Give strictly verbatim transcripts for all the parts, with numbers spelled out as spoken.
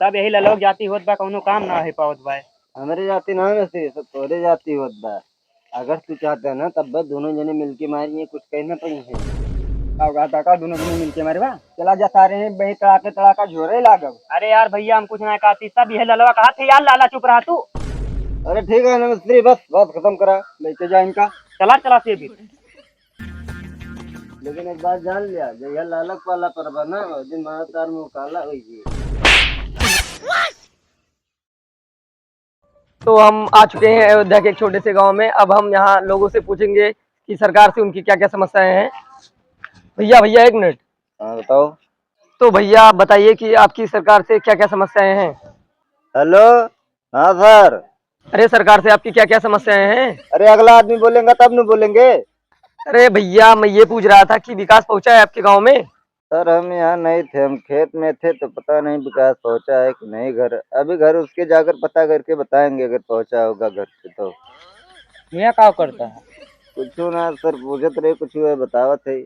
सब यही ललवा के जाति होत बा, कौनो काम ना होइ पावत बा। हमरे जाति ना है मिस्त्री, सब तोरे जाति होत बा। अगर तू चाहता ना, तब बस दोनों जने मिलके मारिए, कुछ कह ना पाई है। का कहा था का, दोनों जने मिलके मारबा? चला जा सारे हैं, बही तड़ाके तड़ाका झोरे लागब। अरे यार भैया, हम कुछ ना कहती, सब यही ललवा कहा थे यार, लाला चुप रहा तू। अरे ठीक है ना मिस्त्री, बस बात खत्म करा, लेके जा इनका। चला, चला से भी। लेकिन एक बात जान लिया, जहिया लालक पाला परबा ना, उस दिन मारा तार में काला होई गई। तो हम आ चुके हैं अयोध्या के एक छोटे से गांव में। अब हम यहाँ लोगों से पूछेंगे कि सरकार से उनकी क्या-क्या समस्याएं हैं। भैया, भैया, एक मिनट। हाँ, बताओ। तो भैया, आप बताइए कि आपकी सरकार से क्या-क्या समस्याएं हैं? हेलो, हाँ सर। अरे, सरकार से आपकी क्या-क्या समस्याएं हैं? अरे, अगला आदमी बोलेगा तब न बोलेंगे। अरे भैया, मैं ये पूछ रहा था कि विकास पहुंचा है आपके गांव में? सर, हम यहाँ नहीं थे, हम खेत में थे, तो पता नहीं विकास पहुँचा है कि नहीं घर। अभी घर उसके जाकर पता करके बताएंगे अगर पहुँचा होगा घर पे तो। भैया, का करता है? कुछ ना सर, पूछत रहे, कुछ हुआ बतावत है।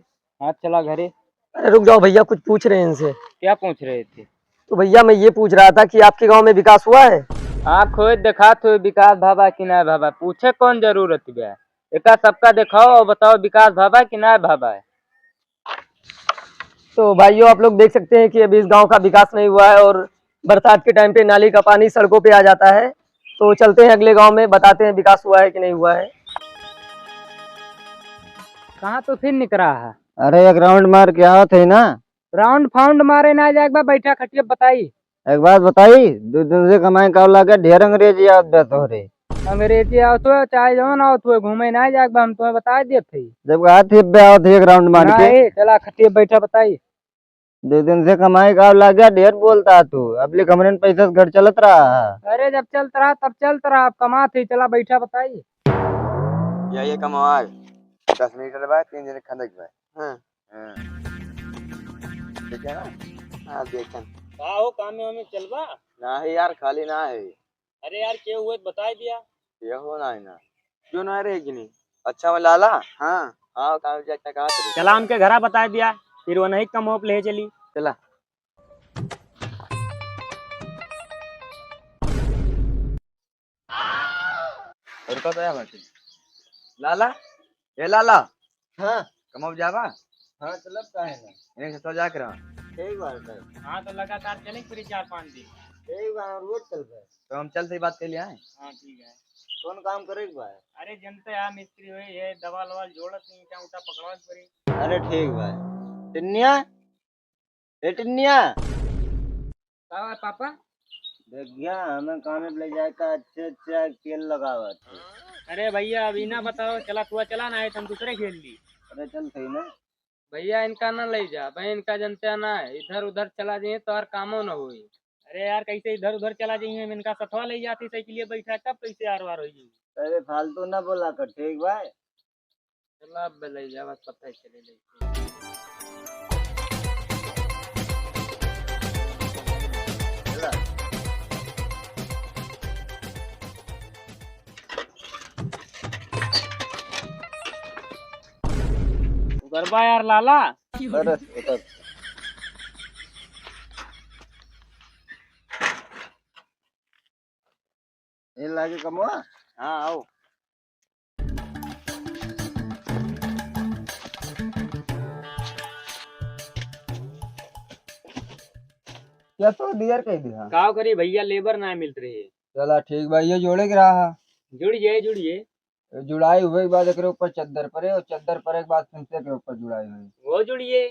हाँ, चला घरे। अरे रुक जाओ भैया, कुछ पूछ रहे हैं इनसे। क्या पूछ रहे थे? तो भैया, मैं ये पूछ रहा था कि आपके गांव में विकास हुआ है? हाँ, खोज देखा तो विकास भाबा कि ना भाबा, पूछे कौन जरूरत बा? एका सबका देखाओ और बताओ विकास भाबा कि ना भाबा है। तो भाइयों, आप लोग देख सकते हैं कि अभी इस गांव का विकास नहीं हुआ है और बरसात के टाइम पे नाली का पानी सड़कों पे आ जाता है। तो चलते हैं अगले गांव में, बताते हैं विकास हुआ है कि नहीं हुआ है। कहाँ तो फिर निकरा है? अरे, एक राउंड मार के आवत है ना। राउंड फाउंड मारे ना जाए, एक बार बैठा खटिया बताई। एक बात बताई, दो दिन से कमाई का लागे, ढेर अंग्रेजी आवत बा तोहरे। अंग्रेजी आवत हो, चाहे जवन आवत हो, घूमे ना जाए, एक बार हम तुम्हें बता देत हई। जब कहा थे बे आवत है एक राउंड मार के। नहीं, चला खटिया बैठा बताई। दो दिन से कमाई का लागे, ढेर बोलता तू। अब ले हमरे पैसा से घर चलत रहा है। अरे जब चलत रहा तब चलत रहा, अब कमात ही, चला बैठा बताई। या ये कमावा, दस मीटर बा, तीन जने खंदक बा। हाँ। हाँ। ठीक है ना? हाँ, देखन। का हो, काम में हमें चलबा? नाही यार, खाली ना है। अरे यार, के हुए तो बताई दिया। ये हो ना है ना। क्यों ना रहे कि नहीं? अच्छा, मैं लाला? हाँ। हाँ, काम से अच्छा कहा थे। चला, हमके घरा बताई दिया, फिर वो नहीं कम होप ले चली। चला। और का तो है बाकी? लाला, ए लाला। हाँ। कमाओ जाबा? हाँ, चलब काहे ना? यहीं से तो जाके रहा। ठीक बात है। हाँ, तो लगातार चले फिर चार पाँच दिन। ठीक बा, हम रोज चलबे। तो हम चल से ही बात कर लिया है। हाँ, ठीक है। कौन काम करे के बा? अरे, जनते हैं, मिस्त्री होई, ये दवाल ववाल जोड़त नहीं, ईंटा उंटा पकड़वा के पड़ी। अरे, ठीक बा। टिन्निया, ए टिन्निया। का बा पापा? देख गया, हमें काम में ले जाए का, अच्छे अच्छे तेल लगावत है। अरे भैया, अभी ना बताओ, चला तू चला ना है, तो हम दूसरे खेल ली। अरे चल सही ना। भैया इनका ना ले जा भाई, इनका जनते ना है, इधर उधर चला जाइए तो और कामो ना होई। अरे यार, कैसे इधर उधर चला जाइए, हम इनका सथवा ले जाती साइकिलिया बैठा, तब कैसे आर वार होई? अरे फालतू ना बोला कर, ठीक भाई। चला, अब ले जावा, पता ही चले ले। गरबा यार लाला। अरे, उतर। ये लागे कमवा? हाँ, आओ। क्या तो डियर कह दिया? काव करी भैया, लेबर ना मिलत रही। चला ठीक बा, ये जोड़े के रहा। जुड़िए, जुड़िए। जुड़ाई हुए के बाद एकरे ऊपर चद्दर परे और चद्दर परे के बाद फिर से के ऊपर जुड़ाई हुई। वो जुड़िए।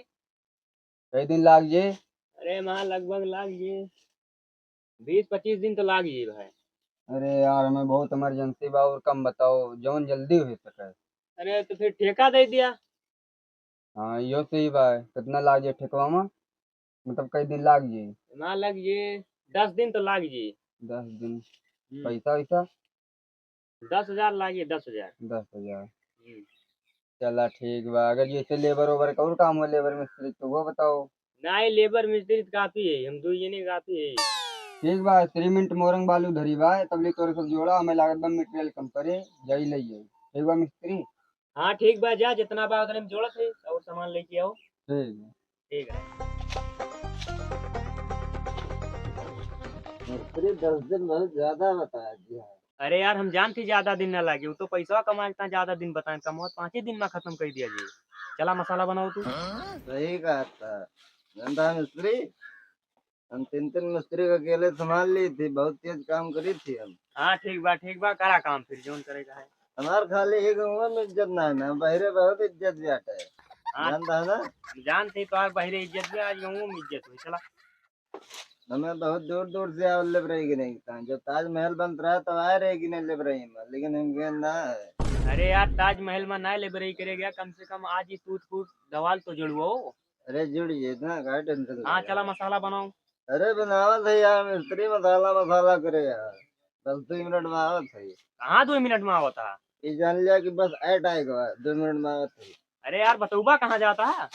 कई दिन लाग जे? अरे माँ, लगभग लाग जे बीस पच्चीस दिन तो लाग जे भाई। अरे यार, हमें बहुत इमरजेंसी बा, और कम बताओ, जौन जल्दी हो सके। अरे तो फिर ठेका दे दिया। हाँ, यो सही बा। कितना लाग जे ठेकवा में? मतलब कई दिन लाग जे? ना लाग जे, दस दिन तो लाग जे। दस दिन। हम्म। पैसा वैसा? दस हजार लागी, दस हजार। दस हजार। हम्म। चला ठीक बा, अगर जैसे लेबर ओबर का और काम हो, लेबर मिस्त्री, तो वो बताओ। नहीं, लेबर मिस्त्री तो काफी है, हम दो जने काफी है। ठीक बा, सीमेंट मोरंग बालू धरी बा, तब ले तोरे सब जोड़ा, हमें लागत बा मटेरियल कम परे, जाई ले जाई। ठीक बा मिस्त्री? हाँ ठीक बा, जा जितना बा उतने में जोड़त है और सामान लेके आओ। ठीक बा। ठीक है। मिस्त्री, दस दिन बहुत ज्यादा बता दिया। अरे यार, हम जानत ही ज्यादा दिन ना लागे, उ तो पैसा कमाए के ज्यादा दिन बताए, कमवा पाँचे दिन मा खतम कर दिया जी। चला मसाला बनाओ तू। सही कहा था। जानता है मिस्त्री, हम तीन तीन मिस्त्री को अकेले संभाल ली थी, बहुत तेज काम करी थी हम। हाँ, ठीक बा, ठीक बा, करा काम फिर, जौन करे का है। हमार खाली एक गाँव में इज्जत ना है ना, बहरे बहुत इज्जत जाता है। हाँ। जानता है ना? जानते ही तो यार, बहरे इज्जत भी, आज गाँव में इज्जत हुई। चला। हमें बहुत दूर दूर से आवे लेबरई के नहीं था, जब ताजमहल बनत रहा तब आए रहे कि नहीं लेबरई में, लेकिन हम गए ना है। अरे यार, ताजमहल में ना लेबरई करे गया, कम से कम आज ही टूट फूट दीवाल तो जुड़वाओ। अरे जुड़ जाए ना, का टेंशन ले हाँ, रहा चला है? मसाला बनाओ। अरे बनावत है यार मिस्त्री, मसाला मसाला करे यार, बस दो मिनट में आवत है। कहाँ दो मिनट में आवत है? ये जान लिया कि बस एट आएगा, दो मिनट में आवत है। अरे यार, बतौबा कहाँ जाता है?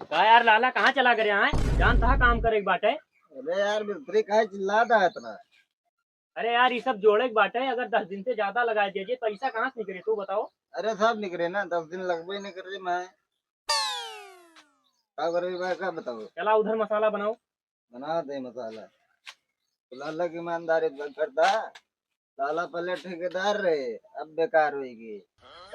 का यार लाला, कहाँ चला गया है? जानता है काम करे के बाटे। अरे यार मिस्त्री, काहे चिल्लाता है इतना? अरे यार, ये सब जोड़े के बाटे, अगर दस दिन से ज्यादा लगा दीजिए, पैसा कहाँ से निकले, तू बताओ। अरे सब निकले ना, दस दिन लगबे नहीं कर रही मैं। का करबे भाई, का बताओ? चला उधर मसाला बनाओ। बना दे मसाला। तो लाला की ईमानदारी करता। लाला पहले ठेकेदार रहे, अब बेकार होएगी।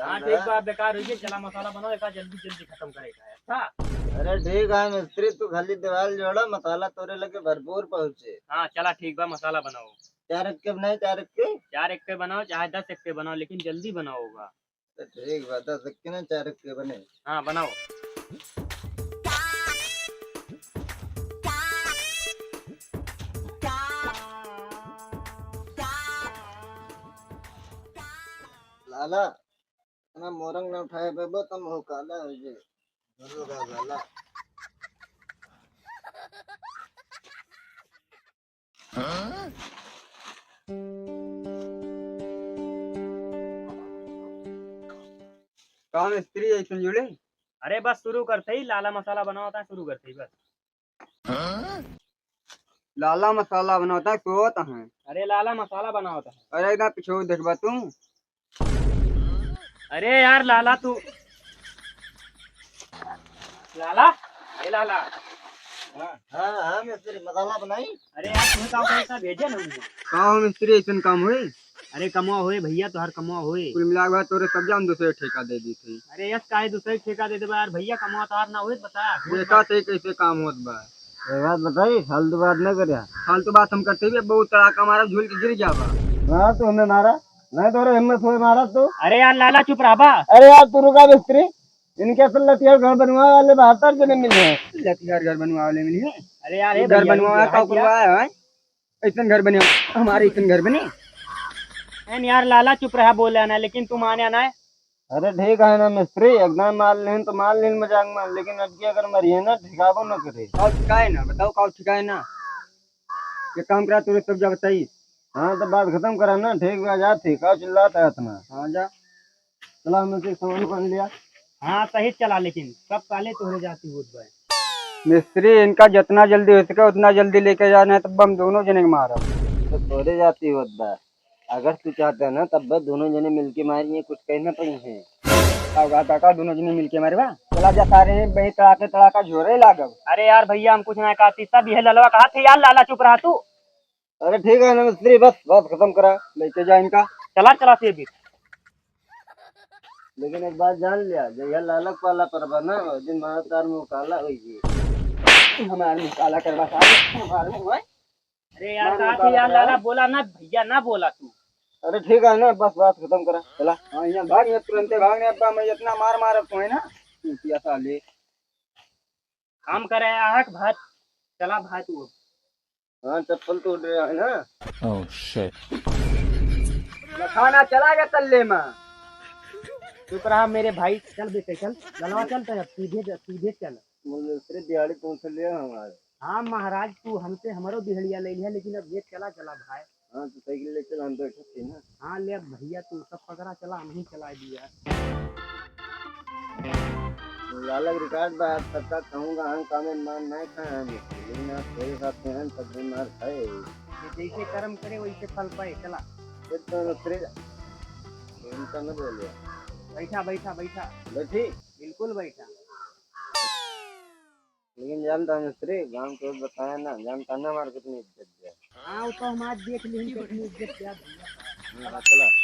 हाँ, ठीक बा, बेकार होएगी। चला मसाला बनाओ, एका जल्दी जल्दी खतम करेगा। अच्छा। अरे ठीक है मिस्त्री, तू खाली दीवाल जोड़ा, मसाला तोरे लगे भरपूर पहुँचे। हाँ, चला ठीक बा, मसाला बनाओ। चार एक्के बनाए, चार एक्के? चार एक्के बनाओ, चाहे दस एक्के बनाओ, लेकिन जल्दी बनाओ होगा। तो ठीक बा, दस एक्के ना, चार एक्के बने। हाँ, बनाओ। लाला, ना मोरंग ना उठाए पेबो, तम हो काला हो जे। बोलो का लाला। का मिस्त्री ऐसन जुड़े? अरे बस शुरू करते ही, लाला मसाला बनावता है, शुरू करते ही बस। लाला मसाला बनावता है, सोवत है। अरे लाला मसाला बनावता है। अरे एकदम पीछे देखबा तू। अरे यार लाला तू, लाला, ए लाला। हाँ, हाँ, हाँ, मिस्त्री, मसाला बनाई। अरे यार, तुम्हें का पैसा भेजे ना मुझे। का हो मिस्त्री, ऐसन काम होई? अरे कमवा होए भैया, तोहार कमवा होए। कुल मिला के तोरे सब जान दूसरे ठेका दे दी थी। अरे यस, काहे दूसरे ठेका दे देबा यार भैया, कमवा तोहार ना होए, बता। देखा थे कैसे काम होत बा। ये बात बताई, फालतू बात ना करिया। फालतू बात हम करते भी, बहुत तड़ाका मारा, झूल के गिर जाबा। हाँ, तू हमें मारा, नहीं तोरे हिम्मत होए मारा तू। अरे यार लाला चुप रहबा। अरे यार तू रुका मिस्त्री, इनके असल लतियार घर बनवा वाले बहत्तर जने मिले हैं। लतियार घर बनवा वाले मिले हैं? अरे यार, ये घर भैया, बनवा रुक जा, का हट जा। करवा है? ऐसन घर बने, हमारे ऐसन घर बने। एन यार लाला चुप रहा, बोले ना, लेकिन तू माने ना। अरे ठीक है ना मिस्त्री, एकदम मान लेन तो मान लेन मजाक में, लेकिन अब की अगर मरिए ना ठिकाबो न करे। काउ ठिकाए ना, बताओ काउ ठिकाए ना। ये काम करा, तोरे सब जा बताई। हाँ तो बात खत्म करा ना, ठीक बा, जा ठीक, काउ चिल्लाता है इतना। हाँ जा। चला, हमने से सामान उमान लिया। हाँ, सही चला, लेकिन सब काले तोहरे जाती होत बा। मिस्त्री, इनका जितना जल्दी हो सके उतना जल्दी लेके जाना है, तब हम दोनों जने के मारब। तो तोहरे जाती होत बा, अगर तू चाहता है ना, तब बस दोनों जने मिलके मारिए, कुछ कहना पड़ी है। का बात काका, दोनों जने मिलके मारबा? चला जा सारे, वही तड़ाके तड़ाका झोरे लागब। अरे यार भैया, हम कुछ ना कहती, सब यह ललवा कहा थे यार, लाला चुप रहा तू। अरे ठीक है ना मिस्त्री, बस बात खत्म करा, लेके जा इनका। चला, चला से भी। लेकिन एक बात जान लिया, जहिया लालक पाला परबा ना, उस दिन मारा तार मुंह काला होई जी। हमारे मुंह काला करबा सारे, हमारे मुंह है। अरे यार, मार काहे मुंह काला यार, करबा। लाला बोला ना भैया, ना बोला तू। अरे ठीक है ना, बस बात खत्म करा, चला। हाँ, यहाँ भाग, यहाँ तुरंते भाग, नहीं अब्बा, मैं इतना मार मारब तुम्हें ना, चूतिया साले। काम करे आहक भात, चला भात वो। हाँ, चप्पल तोड़ रहे हैं ना। Oh, shit। खाना चला गया तल्ले में। चुप रहा मेरे भाई, चल बेटे चल, ललवा चल तो अब सीधे ज-, सीधे चल। बोले, "दूसरे दिहाड़ी तुमसे ले हमारे।" हाँ महाराज, तू हमसे हमरो दिहड़िया ले लिया, लेकिन अब ये चला चला भाई। हाँ, तो साइकिल ले चल, हम बैठे थे ना। हाँ, ले अब भैया, तू सब पकड़ा चला, हम ही चला दिया। लालक रिकॉर्ड बा, सबका कहूँगा, हम कामे मार नहीं खाए हम, लेकिन आप तेरे साथ में हैं, तब भी मार खाए। ये जैसे कर्म करे, वैसे फल पाए, चला। ये तो दूसरे, इनका न बोले। बैठा, बैठा, बैठा। बैठी? बिल्कुल बैठा। लेकिन जानता मिस्त्री, गाँव के बताया ना, जानता ना हमार कितनी इज्जत है। हाँ, वो तो हम आज देख ली, कितनी इज्जत है भैया। हाँ, चला।